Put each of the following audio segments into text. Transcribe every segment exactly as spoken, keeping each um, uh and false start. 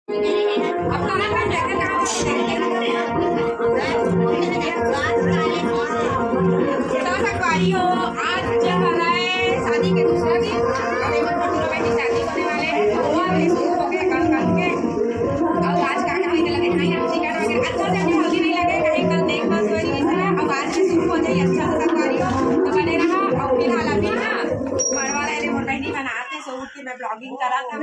अब तो ना, मैं देखा कहाँ से देखा। तो संगवारी हो, आज जब हमारे शादी के दूसरा दिन, और एक और छोटा भाई की शादी होने वाले हैं, तो वो अभी शुरू हो गए कल, कल के। अब आज का कहाँ के लगे, कहीं हम चिकन वगैरह, अच्छा से अभी हल्दी नहीं लगे, कहीं कल देख मत सोई नहीं सके। अब आज से शुरू हो जाए अच्छा से संगवारी हो, तो बने रहा। और फिलहाल अभी ना, मड़वा वाले मोर बहनी बनाते, सो उठ के मैं ब्लॉगिंग करा था।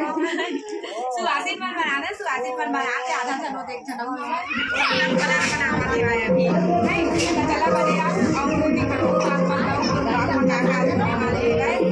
सुवासिन मन बना दे, सुवासिन मन बना के आधा झन वो देख झन वो बना, बना, बना, बना, अभी। नहीं, तो चला बने रहा, और वो भी करो, साथ में रहो, और ब्लॉग में क्या क्या होने वाले हैं, राइट?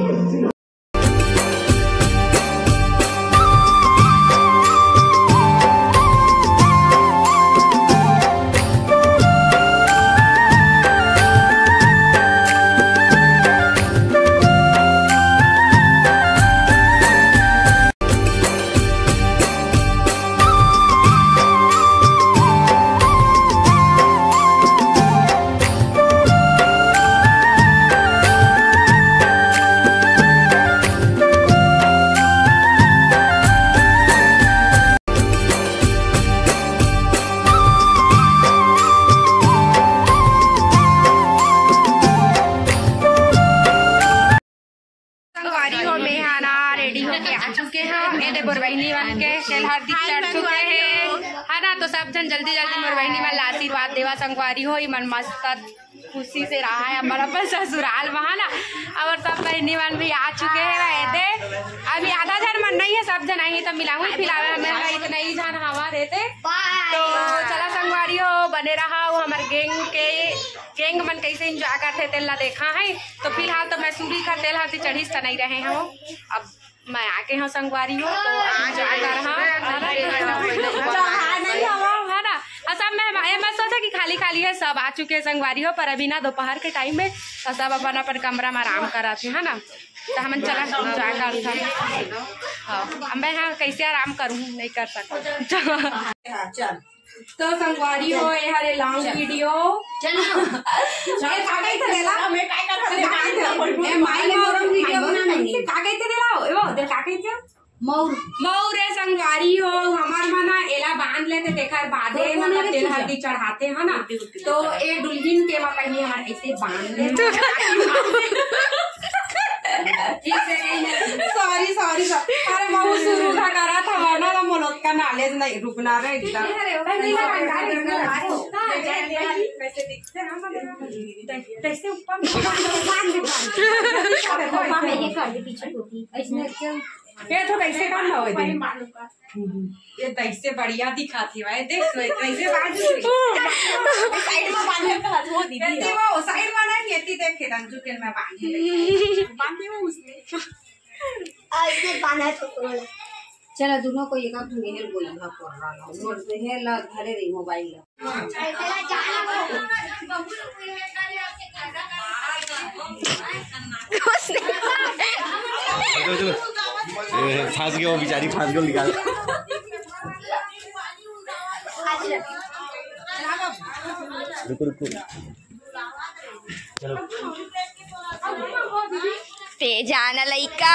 संगवारी हो, मैं हा ना रेडी होके आ चुके हव। ए दे मोर बहिनी मन के तेल हरदी चढ़ चुके हे, है ना। तो सब झन जल्दी जल्दी मोर बहिनी मन ला आशीर्वाद देवा संगवारी हो, ई मन मस्त खुशी से रहा है हमर अपन ससुराल में, है ना। और सब बहिनी मन भी आ चुके हैं ना, ए दे अभी आधा झन मन नहीं है, सब झन आही तो मिलाहूँ खिलावे, हमें इतना ही झन हवा रहते। तो चला संगवारी हो, बने रहा हो हमर गैंग के, गैंग मन कैसे एंजॉय करथे तेला देखा है। तो फिलहाल तो मैं सूरी का तेल हरदी चढ़ीस त नहीं रहे हूँ, अब मैं आके हूँ संगवारी हो, तो एंजॉय कर रहा हूँ। नहीं हवा, है ना। और सब मैं, मैं सोचा कि खाली खाली है, सब आ चुके हैं संगवारी हो, पर अभी ना दोपहर के टाइम में तो सब अपन अपन कमरा में आराम करत हे, है ना। तो हमन चला एंजॉय करथन। हाँ, अब मैं हाँ कैसे आराम करूँ, नहीं कर सकता। हाँ, चल। तो संगवारी हो, ये हरे लॉन्ग वीडियो। चल ना। ये का कहिथे देला? मैं काय कर सकते हैं? मैं माई मौर वीडियो बनाना है। का कहिथे देला? ए वो, दे का कहिथे? मौर। मौर है संगवारी हो, हमर मना एला बांध लेते, तेकर बादे तो मतलब तेल हरदी चढ़ाते, है ना? तो ए दुल्हिन के मा पहिली हमर ऐसे बांध लेते। ठीक से कहीं नहीं। Sorry, sorry, sorry. अरे, मैं वो शुरू का करा था, वरना ना मोलोत का नॉलेज नहीं रुकना रे एकदम। अरे, वो नहीं, नहीं, नहीं, नहीं, नहीं, नहीं, नहीं, कैसे दिखते हैं हम, कैसे ऊपर में। ऊपर में ये कर दे, पीछे टोपी। ऐसे क्यों? ये तो कैसे काम ना होए दे। ये तो ऐसे बढ़िया दिखाती है, देख तो कैसे बांध दी। साइड में बांध के हाथ वो दीदी। कहती वो साइड में नहीं, कहती देख के रंजू के मैं बांध दी। बांध दे वो उसने। आज ये बांधा है तो बोला। चला, दोनों को एक आध मेहर बोली ना कर रहा हूँ। मोर मेहर ला धरे रही मोबाइल ला। कुछ नहीं। चलो, चलो। ए, फंस गया वो बेचारी, फंस गया, निकाल। रुको, रुको। चलो। तेज आना लइका।